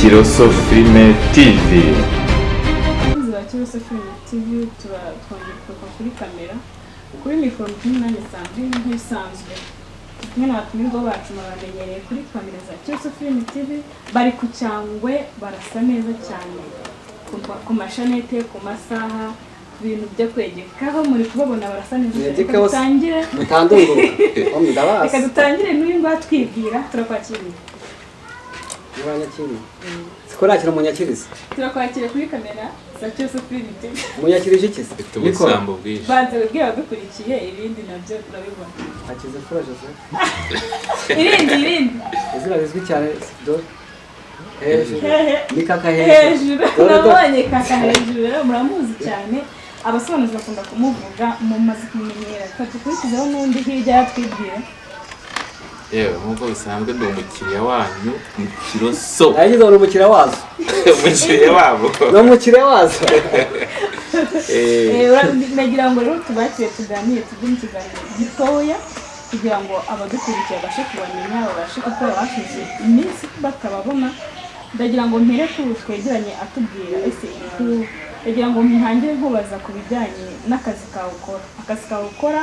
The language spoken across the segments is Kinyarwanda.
Kiroso Filime TV. Abakunzi ba Kiroso Filime TV, tuba twongeye kugaruka kuri kamera, kuri mikoro kumwe nanjye Sandrine. Nk'ibisanzwe turi kumwe n'abatumirwa bacu murabamenyereye kuri kamera za Kiroso Filime TV. Bari ku cyangwe, barasa neza cyane ku mashanete, ku masaha, ku bintu byo kwegekaho. Muri kubabona, barasa neza cyane. Reka Mwegekaho se. dutangire. Mutandunguruka oh, ndabazi. Reka dutangire n'uyu nguyu atwibwira. Turakwakiriye. Muranyakiriye, siko nakira munyakiriza. Turakwakiriye kuri kamera za Kiroso Filime TV. Munyakirije iki se? Mfite ubusambo bwinshi. Banza wibwire abadukurikiye, ibindi nabyo urabibona. Hakizimfura Joseph. Irindi, irindi. Izina rizwi cyane, dore hejuru. Hehe? Ni Kaka Hejuru. Hejuru. Dore, dore. Nabonye Kaka Hejuru. Rero muramuzi cyane, abasobanuzi bakunda kumuvuga, mumaze kumumenyera. Reka dukurikizeho n'undi hirya yatwibwira. Yewe, nk'uko bisanzwe ndi umukiriya wanyu mu Kiroso. Yagize ngo ni umukiriya wazo. Umukiriya wabo. Ni umukiriya wazo. Nagira ngo rero tubakire, tuganire, tujye mu kiganiro gitoya kugira ngo abadukurikiye babashe kubamenya, babashe kuko bashize iminsi batababona. Ndagira ngo mpere kuri twegeranye atubwira ese ndagira ngo ntangire nkubaza ku bijyanye n'akazi kawe ukora. Akazi kawe ukora,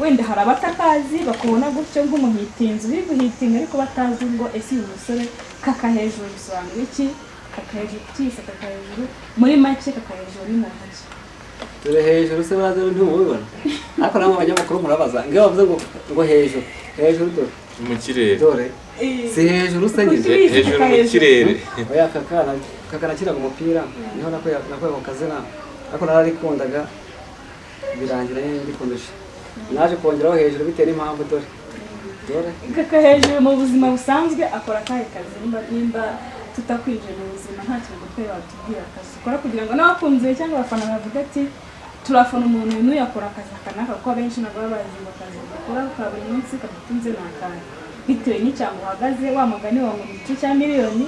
wenda hari abatakazi, bakubona gutyo nk'umuhitinzi uri guhitinga, ariko batazi ngo ese uyu musore Kaka Hejuru bisobanura iki? Kaka Hejuru, kiyise Kaka Hejuru, muri make Kaka Hejuru ni muntu ki? Dore hejuru se baraza, ntimubibona? Ariko namwe abanyamakuru murabaza ngo iyo bavuze ngo hejuru, hejuru, dore. Mu kirere. Dore si hejuru se nyine? Kuki wise Hejuru Kaka mu Hejuru? kirere. Oya, kaka nakinaga umupira, niho nakuye ako kazina, ariko nararikundaga birangira nyine ndikomeje. Naje kongeraho hejuru bitewe n'impamvu, dore dore. Kaka Hejuru mu buzima busanzwe akora akahe kazi? Nimba tutakwinjiye mu buzima, nta kintu gutwaye, watubwira akazi ukora kugira ngo n'abakunzi cyangwa abafana bavuga ati turafana umuntu uyu n'uyu, akora akazi aka n'aka, kuko abenshi ntabwo baba bazi ngo akazi gakora ka buri munsi kadutunze ni akahe, bitewe n'icyango uhagaze. Wa mugani wawe ngo igice cya miliyoni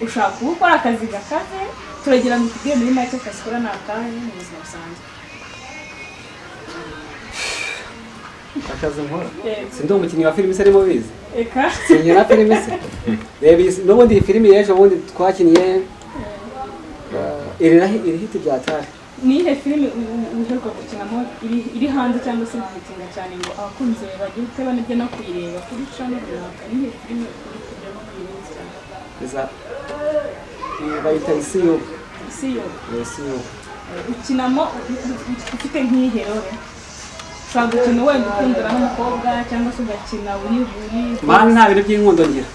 ushaka kuba ukora akazi gakaze. Turagira ngo utubwire muri make akazi ukora ni akahe mu buzima busanzwe. Akazi nkora? Yego. Sindi umukinnyi wa filime se, arimo bizi? Eka. Sinkina filime se? Reba n'ubundi iyi filime y'ejo bundi twakinnye, iri hit bya tari. Ni iyihe filime uheruka gukinamo iri hanze cyangwa se guhitinga cyane, ngo abakunzi bawe bagire ute banajya no kuyireba kuri channel runaka? Ni iyihe filime uri kujyamo muri iyi minsi cyane? Iza iyi bayita Isi Y'ubu. Isi Yo? Isi Y'ubu. Ukinamo ufite nk'iyihe role? Ushobora gukina wenda ukundana n'umukobwa, cyangwa se ugakina uri buri Man, nta bintu by'inkundo ngira.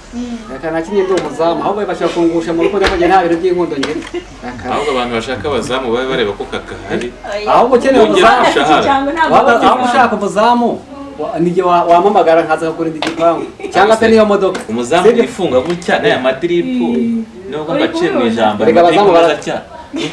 Reka, nakinnye ndi umuzamu, ahubwo bashobora kungusha mu rukundo, ariko njye nta bintu by'inkundo ngira. Reka. Ahubwo abantu bashaka abazamu babe bareba ko Kaka hari. Ahubwo ukeneye Wongera umuzamu umushahara. Cyangwa ntabwo Waba ushaka umuzamu, nijye wampamagara nkaza kukurinda igipangu cyangwa se n'iyo modoka. Umuzamu Sibyo? wifunga gutya n'aya madiripu, nubwo Uri mbaciye mu kubibona? ijambo, Erega ayo abazamu madiripu meza cyane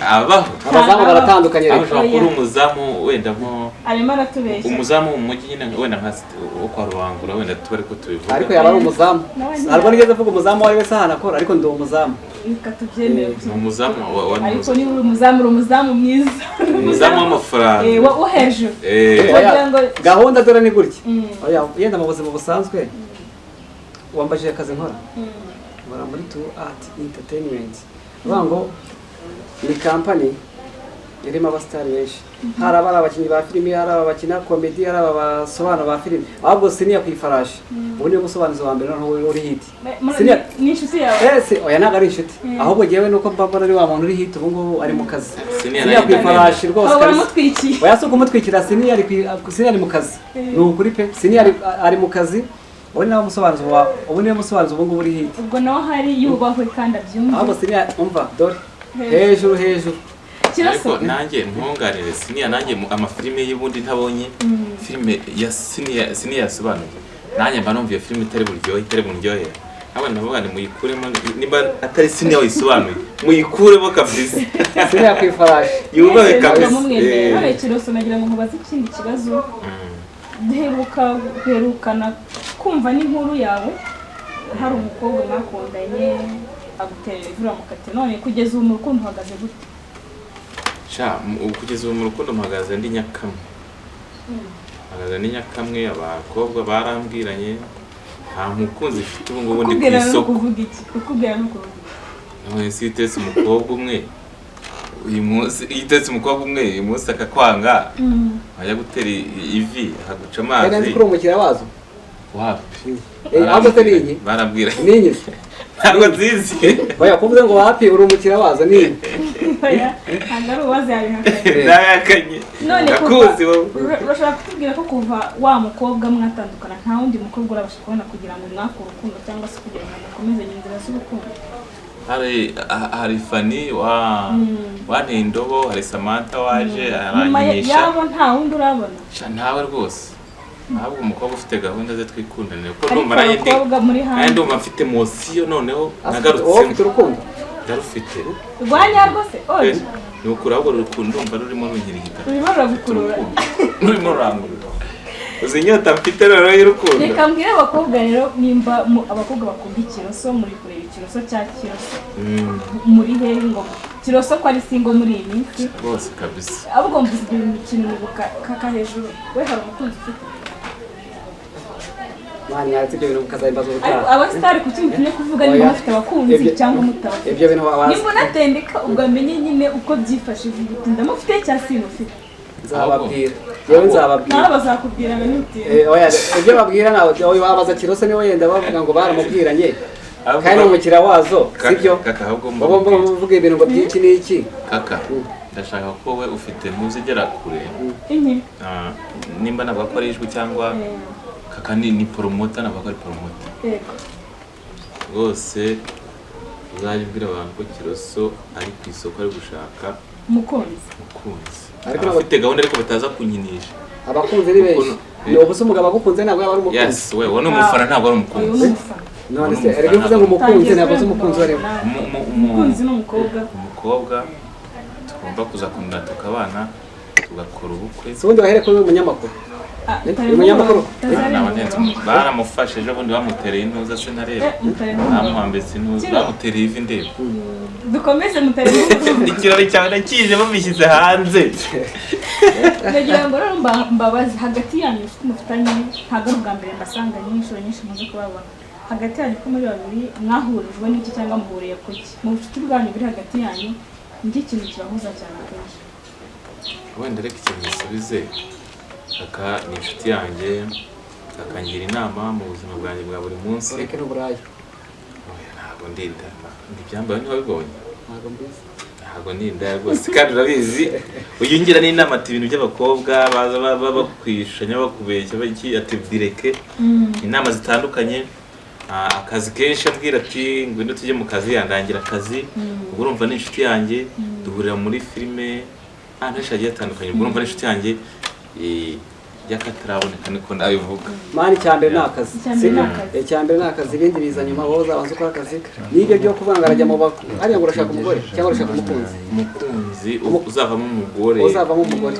abaho. Abazamu baratandukanye Aho reka. ushobora kuba uri umuzamu wenda nko Arimo aratubeshya. Umuzamu mu mujyi nyine, wenda nka wo kwa Rubangura, wenda tuba ariko tubivuga. Ariko yaba ari umuzamu. Ntabwo nigeze mvuga umuzamu uwo ari we se ahantu akora, ariko ndi umuzamu. Reka tubyemere. Ni umuzamu wa Ariko niba uri umuzamu, uri umuzamu mwiza. Umuzamu w'amafaranga. Wo hejuru. Oya, Wagira ngo- gahunda dore ni gutya. Oya, yenda mu buzima busanzwe, wambajije akazi nkora. Nkora muri Tu Art Entertainment. Uvuga ngo ni kampani irimo abasitari benshi, hari abari abakinnyi ba filimi, hari aba bakina comedy, hari aba basobanura ba filimi. Ahubwo Siniya ku Ifarashi ubu niwe musobanuzi wa mbere noneho uri hit. Siniya. Ni inshuti yawe? Ese oya, ntabwo ari inshuti, ahubwo jyewe nuko mba mbona ari wa muntu uri hit ubu ngubu, ari mu kazi. Siniya Siniya ku nayo. Ifarashi rwose Waba kabisa. uramutwikiye? Oya, si ukumutwikira. Siniya ari mu kazi, ni ukuri pe. Siniya ari mu kazi ubu, ni nawe musobanuzi wa ubu, niwe musobanuzi ubu ngubu uri hit. Ubwo nawe hari yubahwe kandi abyumve. Ahubwo Siniya, umva, dore hejuru hejuru. Kiroso. Ariko nanjye ntunganire Siniya, nanjye amafilime y'ubundi ntabonye filime ya Siniya, Siniya yasobanuye, nanjye mba numva iyo filime itari buryohe, itari buryohere. Ahubwo ndavuga ni muyikuremo, nimba atari Siniya wayisobanuye, muyikuremo kabisa. Siniya ku Ifarashi. Yubahwe Mwese kabisa. mukamumwemera. None Kiroso, nagira ngo nkubaze ikindi kibazo. Duheruka duherukana kumva n'inkuru yawe, hari umukobwa mwakundanye aguterera ivi uramukatira. None kugeza ubu mu rukundo uhagaze gute? Sha, ubu kugeza ubu mu rukundo mpagaze ndi nyakamwe, mpagaze ndi nyakamwe. Abakobwa barambwiranye, nta mukunzi mfite ubu ngubu, ndi ku Kukubwira no isoko. kuvuga iki? Kukubwira no kuvuga iki? None se iyo utetse umukobwa umwe uyu munsi, iyo utetse umukobwa umwe uyu munsi akakwanga, wajya gutera ivi akaguca Kandi amazi. nzi ko uri umukiriya wazo. Wapi. Eh, ahubwo se ni iyi? Barambwira. Ni iyi se? Ntabwo nzizi. Oya, kuvuze ngo wapi, uri umukiriya wazo, ni iyi? Oya, ntabwo ari uwazi, yabihakanye. Ndayakanye. None Ndakuzi wowe. Urashaka kutubwira ko kuva wa mukobwa mwatandukana nta wundi mukobwa urabasha kubona kugira ngo mwake urukundo cyangwa se kugira ngo mukomezanye inzira z'urukundo? Hari Fani wa wanteye indobo, hari Samantha waje Nyuma aranyinisha. yabo nta wundi urabona? Sha, ntawe rwose. Ahubwo umukobwa ufite gahunda ze twikundanire, kuko Ariko ndumva nanjye abakobwa muri nanjye hanze ndumva mfite emotion noneho. Wowe ufite Nagarutsemo. urukundo? Ndarufite. Rwa nyarwo se oje? Ni ukuri, ahubwo urukundo ndumva rurimo runkirigita. Rurimo ruragukurura. Rurimo rurangurura. Uzi inyota mfite noneho y'urukundo. Reka mbwire abakobwa rero, nimba abakobwa bakunda ikiroso, muri kureba ikiroso cya Kiroso muri hehe ngo Kiroso ko ari single muri iyi minsi? Rwose kabisa. Ahubwo mvuze ibyo mikino nibuka Kaka hejuru, we hari umukunzi ufite? Mwana, yaretse ibyo bintu mukazabimbaza Ariko ubutaha. abasitari kuki mutumye kuvuga niba Oya. mufite abakunzi cyangwa mutabafite? Ibyo bintu wabaza. Nimba unatendeka ubwo amenye nyine uko byifashe, uvuga uti ndamufite cyangwa simufite. Nzababwira, yewe nzababwira. Nawe bazakubwira ngo nutinde. Eh, oya, ibyo babwira nawe wabaza Kirose, niwe yenda bavuga ngo baramubwiranye Ahubwo kandi ni umukiriya wazo. Kaka- Sibyo? Kaka, ahubwo Baba mubwire. bavuga ibintu ngo byinshi n'iki. Kaka, ndashaka ko we ufite ntuzigera kure. Inki? Ah, nimba navuga ko ari ijwi cyangwa kaka ni promoter, navuga ko ari promoter. Yego. Rwose uzajya ubwira abantu ko Kiroso ari ku isoko, ari gushaka Umukunzi. umukunzi. Ariko Abafite gahunda ariko bataza kunyinisha. Abakunzi ni benshi. Ni ubusa umugabo agukunze ntabwo yaba ari umukunzi. Yes, we uwo ni umufana, ntabwo ari Uyu umukunzi. ni umufana. None se erega iyo uvuze ngo umukunzi, ntabwo uzi umukunzi uwo ari we. Umukunzi ni umukobwa. Umukobwa tugomba kuzakundana, tukabana, tugakora ubukwe. Si ubundi wahere kuri uyu munyamakuru? Ah, Ni utarenga umunyamakuru? umurongo. Utazarenga Nabanenze. umurongo. Baramufashe ejo bundi, bamutereye intuza, se ntareba? Eh, mutarenga umurongo. Bamuhambitse intuza. Kino. Bamutereye ivi ndeba. Dukomeze, mutarenga umurongo. Ikirori cyawe kije bamishyize hanze. Ndagira ngo rero mbabaze, hagati yanyu inshuti mufitanye, ntabwo ari ubwa mbere mbasanganye, inshuro nyinshi muze kubabona, hagati yanyu ko muri babiri mwahurijwe n'iki cyangwa muhuriye ku ki? Mu bucuti bwanyu buri hagati yanyu, ni iki kintu kibahuza cyane akenshi? Wenda reka ikintu gisubize. Kaka ni inshuti yanjye, akangira inama mu buzima bwanjye bwa buri munsi. Ureke n'uburaya. Oya, ntabwo ndinda, ntibyambaye, ntiwabibonye? Ntabwo mbizi. Ntabwo ndinda rwose, kandi urabizi. Uyu ngira n'inama ati ibintu by'abakobwa baza bakwishanya, bakubeshya baki, ati bireke. Inama zitandukanye. Ah, akazi kenshi ambwira ati ngwino tujye mu kazi, yandangira akazi. Ubwo urumva ni inshuti yanjye, duhurira muri filime ahantu henshi hagiye hatandukanye. Ubwo urumva ni inshuti yanjye, y'akataraboneka, niko nabivuga. Mani, icya mbere ni akazi. Icya mbere ni Sibyo? akazi. Icya mbere ni akazi, ibindi biza nyuma. Wowe uzabanza ukora akazi, n'ibyo byo kuvuga ngo arajya mu hariya ngo urashaka umugore cyangwa urashaka umukunzi. Umukunzi uzavamo umugore. Uzavamo umugore.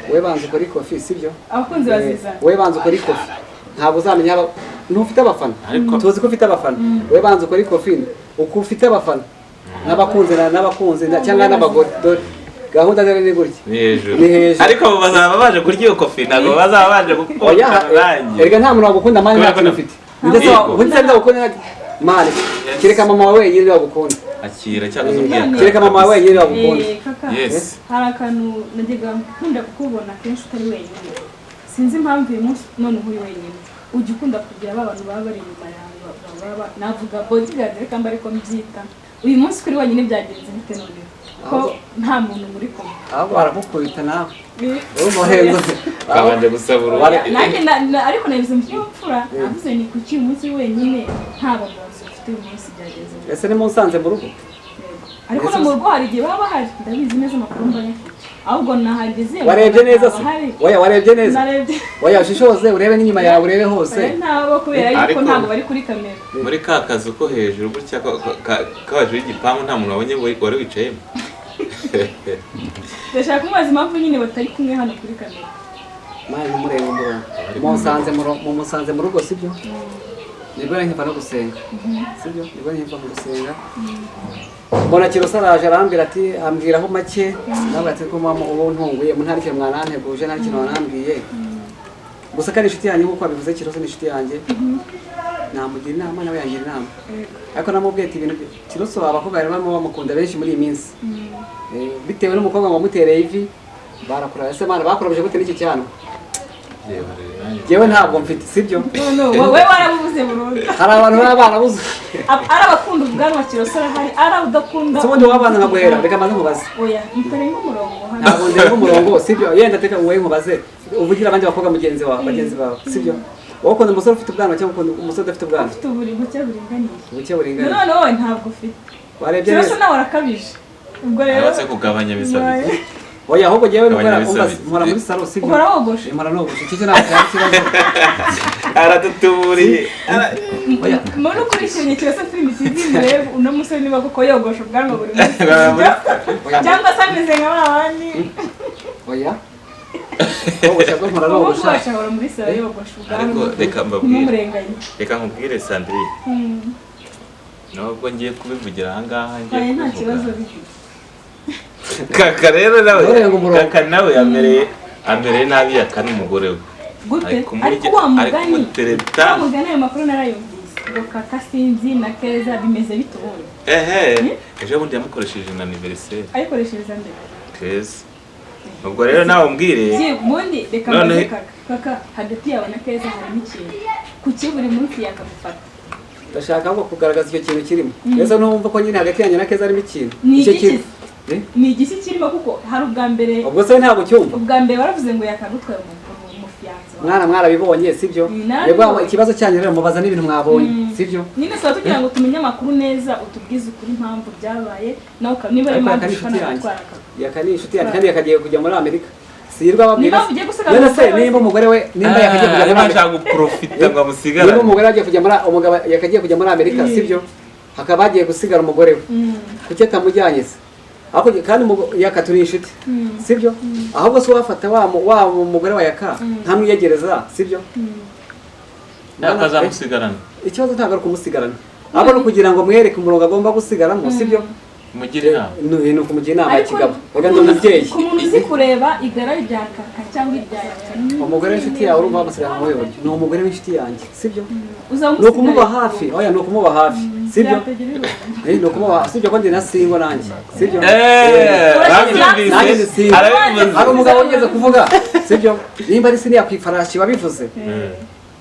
Wowe banza ukore ikofi, sibyo? Abakunzi bazizana. Wowe banza ukore ikofi, ntabwo uzamenya ntufite abafana. Ariko Tuzi ko ufite abafana. Wowe banza ukore ikofi, uko ufite abafana n'abakunzi cyangwa n'abagore. Dore gahunda rero ni gutya. Ni hejuru. Ni hejuru. Ariko abo bazaba baje kurya iyo kofi, ntabwo bazaba baje Oya. gukundana nanjye. Erega nta muntu wagukunda, mani, nta Kubera ko kintu ufite. Ndetse Yego. ubundi se ndagukunda mani, kereka mama wawe wenyine wagukunda. Akira cyakoze ubwira. Kereka mama wawe wenyine wagukunda. Eh, Kaka, Yes. hari akantu najyaga nkunda kukubona kenshi utari wenyine, sinzi impamvu uyu munsi none uri wenyine. Ujya ukunda kugira ba bantu baba bari inyuma yawe, navuga bodyguard, reka mba ariko mbyita. Uyu munsi kuri wenyine byagenze bite noneho ko nta muntu muri kumwe? Ahubwo baramukubita nawe urumva uhenze. Twabanje gusaba uruhushya. Nanjye ariko nabivuze mu kinyabupfura, navuze ni kuki uyu munsi uri wenyine, nta babosi ufite uyu munsi, byagenze bite? Ese ni musanze mu rugo? Yego. Ariko no mu rugo hari igihe baba bahari, ndabizi neza, amakuru mba nyafite. Ahubwo nahageze Warebye neza se? bahari. Oya, warebye neza? Narebye. Oya, ushishoze urebe n'inyuma yawe, urebe hose. Oya, ntabo, kubera yuko Ariko- ntabwo bari kuri kamera. Muri ka kazu ko hejuru gutya ko hejuru y'igipangu, nta muntu wabonye wari wicayemo. Ndashaka kumubaza impamvu nyine batari kumwe hano kuri kamera. Mani, ntumurebe umurongo. Musanze mu rugo, sibyo? Nibwo nari nkiva no gusenga, sibyo? Nibwo nkiva mu gusenga, mbona Kiroso araje, arambwira ati, ambwiraho make, nawe ati ko mama ubu ntunguye mu nta kintu mwananteguje, nta kintu mwanambwiye, gusa ko ari inshuti yanjye nk'uko wabivuze. Kiroso ni inshuti yanjye. Namugira inama, nawe yangira inama, ariko namubwiye ati ibintu Kiroso, abakobwa barimo bamukunda benshi muri iyi minsi. Bitewe n'umukobwa wamutereye ivi barakura. Ese mana, bakurabije gute n'iki cyanwa? Reba rero nanjye. Njyewe ntabwo mfite, sibyo? No, wowe warabubuze burundu. Hari abantu baba barabuze. Ari abakunda ubwanwa, Kiroso arahari, ari abadakunda. Se ubundi wabana nkaguhera, reka maze nkubaze. Oya, mutarenga umurongo hano. Ntabwo ndenga umurongo, sibyo? Yenda teka wowe nkubaze, uvugira abandi bakobwa mugenzi wawe, bagenzi bawe, sibyo? Wowe ukunda umusore ufite ubwanwa cyangwa ukunda umusore udafite ubwanwa? Ufite uburi buke buringaniye. Buke buringaniye. None wowe ntabwo ufite. Warebye Kiroso neza. nawe arakabije ubwo rero. Abatse kugabanya bisaba iki? Oya, ahubwo njyewe Gabanya nkora bisaba umva, iki? nkora muri salo, sibyo? Uhora wogoshe. Mpora nogoshe, icyo ntabwo cyari ikibazo. Aradutuburiye. Oya. Muntu ukurikiranye Kiroso Filimi TV, murebe uno musore niba koko yogosha ubwanwa buri munsi, Oya. cyangwa se ameze nka ba bandi. Oya, kogosha bwo mpora Umuhungu nogosha. wacu ahora muri salo yogosha ubwanwa. Ariko reka mbabwire. Ntimumurenganye. Reka nkubwire, Sandrine, nubwo ngiye kubivugira ahangaha, ngiye Oya, nta kibazo kubivuga. bifite. Kaka rero nawe, Nturenga umurongo. kaka nawe amereye nabi yaka n'umugore we. Gute? Ari kumurya- Ariko wa ari mugani, kumutereta. wa mugani, ayo makuru narayumvise ngo kaka sinzi na Keza bimeze bite ubundi? Ehe, ejo bundi yamukoresheje na anniversaire. Ayikoreshereza mbere. Keza ubwo rero nawe umbwire. Ubundi reka mbaze kaka. Kaka, hagati yawe na Keza harimo ikintu, kuki buri munsi yakagufata? Ndashaka ahubwo kugaragaza icyo kintu kirimo. Ese ntumva ko nyine hagati yanjye na Keza harimo ikintu? Ni Icyo igiki? kintu. Eh? Ni igiki kirimo? Kuko hari ubwa mbere, Ubwo se ntabwo ucyumva? ubwa mbere waravuze ngo yakagutwaye umufiyanse wawe. Mwana, mwarabibonye, sibyo? Narabibonye. Yego, ikibazo cyanyu rero mubaza n'ibintu mwabonye, sibyo? Nyine saba tugira ngo tumenye amakuru neza, utubwize ukuri impamvu byabaye, nawe niba ari Ariko impamvu yaka ni ushobora inshuti yanjye. gutwara kaka. Yaka ni inshuti yanjye kandi yakagiye kujya muri Amerika, sirwa ababwira. Niba ugiye gusiga None se umugore we? nimba umugore we, nimba yakagiye kujya muri Arimo Amerika, ashaka guprofita ngo amusigarane. nimba umugore agiye kujya muri, umugabo yakagiye kujya muri Amerika, sibyo, hakaba hagiye gusigara umugore we, kuki atamujyanye se? Ahubwo kandi yaka turi inshuti, sibyo? Ahubwo se wafata wa mugore wa yaka ntamwiyegereza, sibyo? Akazamusigarana. Ikibazo ntabwo ari ukumusigarana, ahubwo ni ukugira ngo mwereke umurongo agomba gusigaramo, sibyo? Mugire inama. Ni ukumugira inama ya Ariko kigabo. Reka ndi umubyeyi. ku muntu uzi kureba igara rya kaka cyangwa irya yaka Umugore w'inshuti yawe urumva wamusigarana muri ubu buryo? Ni umugore w'inshuti yanjye, sibyo? Uzamusigaye. Ni ukumuba hafi. Oya, ni ukumuba hafi, sibyo? Byatagira irungu. Ni ukumuba, sibyo ko ndi na single nanjye, sibyo? Babyumvise. Nanjye ni single. Arabivuze. Hari umugabo wigeze kuvuga, sibyo, nimba ari siniya ku ifarashi wabivuze,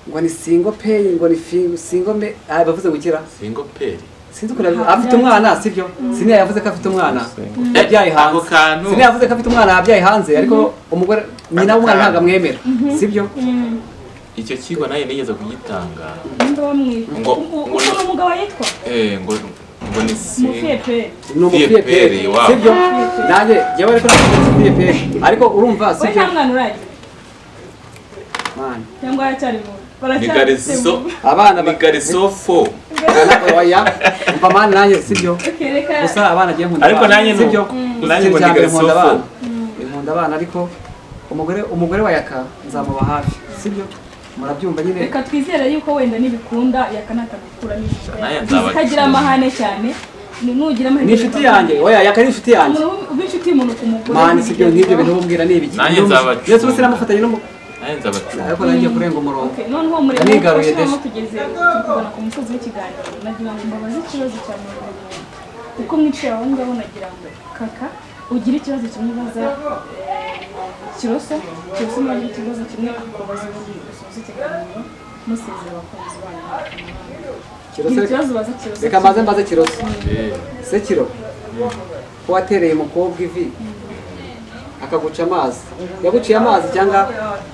ngo ni single pay, ngo ni single me, bavuze ngo ikira. Single peri. Sinzi ukuntu afite umwana, sibyo? Siniya yavuze ko afite umwana yabyaye Ako hanze. kantu. Siniya yavuze ko afite umwana yabyaye hanze, ariko umugore, nyina w'umwana ntabwo amwemera, sibyo? Icyo kigo nawe nigeze kugitanga. Nimba bamwita ukuntu umugabo yitwa? Ngo ni single. Umufiyeperi. Ni umufiyeperi, Wow. sibyo? Nanjye jyewe ariko ntabwo ndi umufiyeperi, ariko urumva, We sibyo? nta mwana uragira? Man. Cyangwa aracyari mu Ni baracyari gariso. Abana Ni gariso fo. Oya, umva man, nanjye, sibyo? Okay, reka. Gusa abana agiye nkunda Ariko abana, nanjye ni sibyo? uko. Nanjye ngo Ikintu ni cya mbere, gariso nkunda fo. abana. Nkunda abana, ariko umugore wa yaka nzamuba hafi, sibyo? Murabyumva nyine. Reka twizere yuko wenda nibikunda yaka natagukuramo Naye inshuti nzabacunga. ikagira amahane cyane. Nugira amahane Ni inshuti yanjye. Oya, yaka ni inshuti yanjye. Umuntu uba inshuti y'umuntu ku mugore Man, sibyo? Nk'ibyo bintu ubumbwira ni ibiki? Nanjye nzabacunga. Ndetse ubu sinamufatanye n'umu Nanjye nzabacunga. Ariko nanjye kurenga umurongo. Okay, noneho murimo Yanigaruye mufashe deshe. tugeze turi kugana ku musozi w'ikiganiro, nagira ngo mbabaze ikibazo cya muntu uko mwicaye aho ngaho. Nagira ngo kaka ugire ikibazo kimwe ubaza Kiroso, Kiroso nawe agire ikibazo kimwe akubaza, ubundi usoze ikiganiro musezera abakunzi banyu. Kiroso. Gira ikibazo ubaza Kiroso. Reka maze mbaze Kiroso. Eh, Se Kiro, ko watereye umukobwa ivi akaguca amazi, yaguciye amazi cyangwa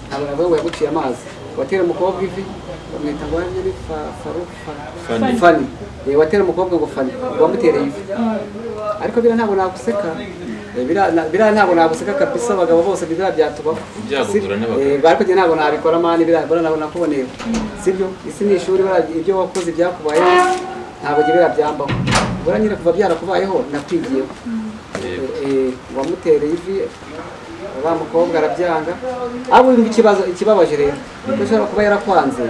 ntabwo navuga ngo yaguciye amazi? Watera umukobwa ivi bamwita ngo ni faru Fani. Fani. Watera umukobwa ngo Fani, ngo wamutereye ivi, ariko biriya ntabwo naguseka. Biriya ntabwo naguseka kabisa. Abagabo bose biriya byatubaho. Ibyago bihura n'abagabo. Ariko njye ntabwo nabikora man, biriya buriya ntabwo nakuboneye, sibyo? Isi ni ishuri. Buriya ibyo wakoze byakubayeho, ntabwo njye biriya byambaho. Buriya nyine kuva byarakubayeho nakwigiyeho. Yego. Wamutereye ivi wa mukobwa arabyanga. Abo ikibazo, ikibabaje rero ko ashobora kuba yarakwanze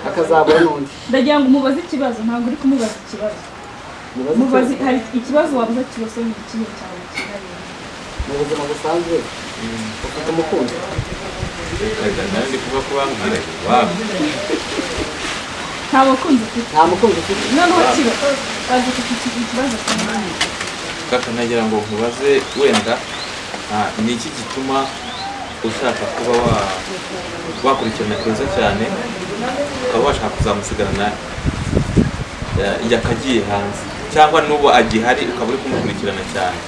akazabura n'undi. Ndagira ngo umubaze ikibazo, ntabwo uri kumubaza ikibazo. Mubaze. Mubaze. Ikibazo. Hari ikibazo wabaza Kiroso, ni ikihe cyane cyihariye? Mu buzima busanzwe ufite umukunzi? Reka nawe ndi kuvuga ko bambwira wabo. Nta mukunzi ufite? Nta mukunzi ufite. Noneho kiro bazi ufite ikibazo kimwe. Kaka, nagira ngo nkubaze wenda, ni iki gituma ushaka kuba wakurikirana Keza cyane, ukaba washaka kuzamusigarana yakagiye hanze, cyangwa n'ubu agihari ukaba uri kumukurikirana cyane?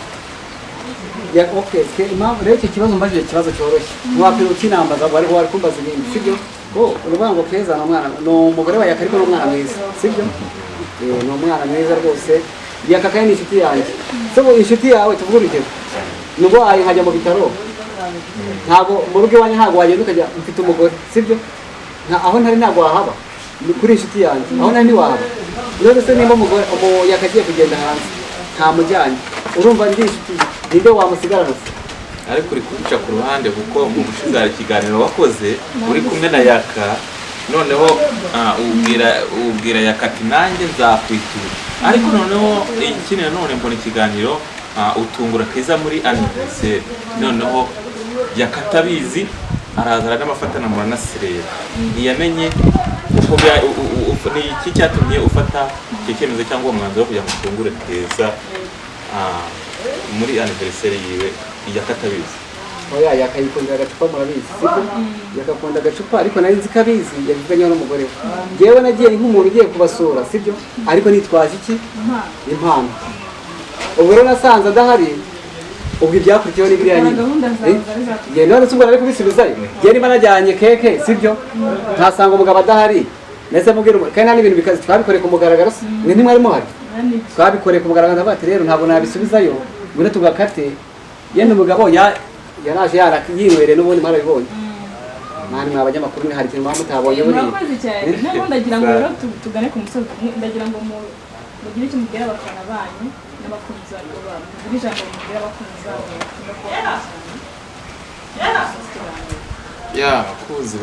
Ya, okay, impamvu rero icyo kibazo mbajije, ikibazo cyoroshye, ntiwakwira ukinambaza, wari kumbaza ibindi, sibyo? Ko uruvuga ngo Keza ni umwana, ni umugore wa Yaka, ariko ni umwana mwiza, sibyo? Ni umwana mwiza rwose. Yaka kandi ni inshuti yanjye. So inshuti yawe, tuvuge urugero, ndwaye nkajya mu bitaro, ntabwo mu rugo iwanjye ntabwo wagenda ukajya mfite umugore, sibyo? Aho ntari ntabwo wahaba. Ni kuri inshuti yanjye, aho ntari ntiwahaba. Rero se nimba umugore umu yakagiye kugenda hanze ntamujyanye, urumva ndi inshuti ye, ninde wamusigarana se? Ariko uri kubica ku ruhande, kuko mu bushize hari ikiganiro wakoze uri kumwe na Yaka, noneho ubwira Yaka ati: "Nanjye nzakwitura." Ariko noneho ikindi nanone mbona ikiganiro, utungura Keza muri anniversaire, noneho Yaka atabizi, araza aranamufatana, muranasirera, ntiyamenye uko ni iki cyatumye ufata icyo cyemezo cyangwa uwo mwanzuro wo kugira ngo utungure Keza muri anniversaire yiwe, Yaka atabizi? Oya, yakayikundira agacupa, murabizi, sibyo? Yakakunda agacupa, ariko nari nzi ko abizi, yabivuganyeho n'umugore we. Njyewe nagiye nk'umuntu ugiye kubasura, sibyo? Ariko nitwaje iki? Impano. Impano. Ubwo rero nasanze adahari, ubwo ibyakurikiyeho ni biriya Ukora nyine. gahunda zawe zari zateguwe. Njye none se ubwo nari kubisubizayo? Njye niba najyanye keke, sibyo, nkasanga umugabo adahari, ndetse mubwira kandi nta n'ibintu bikaze, twabikoreye ku mugaragaro se? Mwe ntimwari muhari? Nibyo. Twabikoreye ku mugaragaro. Ndavuga ati: "Rero ntabwo nabisubizayo, ngwino tugakate." Yenda umugabo yaraje yinywereye n'ubundi, mwarabibonye. Mwana, mwa abanyamakuru, ni hari ikintu muba mutabonye buriya. Murakoze cyane. Noneho ndagira ngo rero tugane ku musozi. Ndagira ngo mugire icyo mubwira abafana banyu n'abakunzi banyu, mugire ijambo mubwira abakunzi babo bakunda kubona cyane. Ya, abakunzi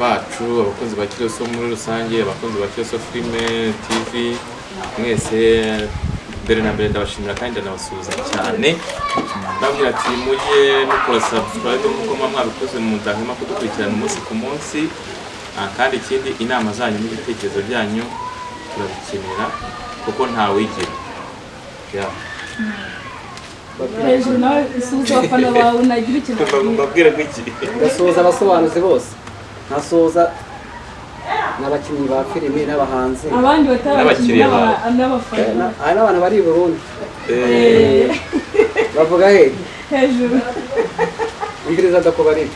bacu, abakunzi ba Kiroso muri rusange, abakunzi ba Kiroso Filime TV mwese, mbere na mbere ndabashimira kandi ndanabasuhuza cyane, mbabwira ati: "Mujye mukora subscribe nk'uko muba mwabikoze, mudahwema kudukurikirana umunsi ku munsi." Kandi ikindi, inama zanyu n'ibitekerezo byanyu turabikenera, kuko ntawigira. Ya. Hejuru nawe isuhuza abafana bawe, unagira ikintu ubabwira. Mbabwira ko iki? Ndasuhuza abasobanuzi bose, nkasuhuza n'abakinnyi ba filimi n'abahanzi. Abandi batari abakinnyi? N'abakiriya bawe. N'abafana. Hari n'abantu bari i Burundi. Eh, Bavuga he? Hejuru. Umviriza, ndakubarira.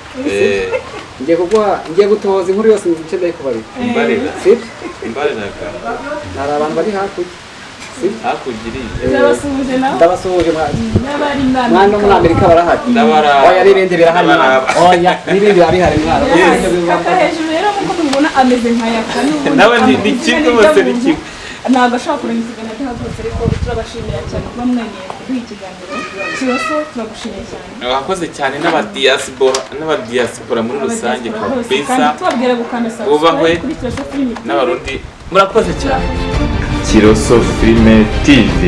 Ngiye kuguha, ngiye gutohoza inkuru yose mu bice, ndayikubarira. Imbarira. Sibyo? Imbarira ka. Hari abantu bari hakurya, sibyo? Hakurya iriya. Ndabasuhuje nawe. Ndabasuhuje mwana. N'abari muri Mwana, no muri Amerika barahari. Ndabaraba. Oya, n'ibindi birahari mwana. Ndabaraba. Oya, n'ibindi biba bihari mwana. Yes. Kaka hejuru rero, nk'uko mubibona, ameze nka Yaka n'ubundi. Nawe ni kimwe, bose ni kimwe. Ntabwo ashobora kurenza ikiganiro adahagurutse, ariko turabashimira cyane kuba mwemeye kuduha ikiganiro. Kiroso, turagushimiye cyane. Abakoze cyane n'abadiaspora muri rusange. Abadiaspora bose, Kabisa. kandi tubabwira gukanda Bubahwe. subscribe kuri Kiroso Filime TV. N'abarundi, murakoze cyane. Kiroso Filime TV.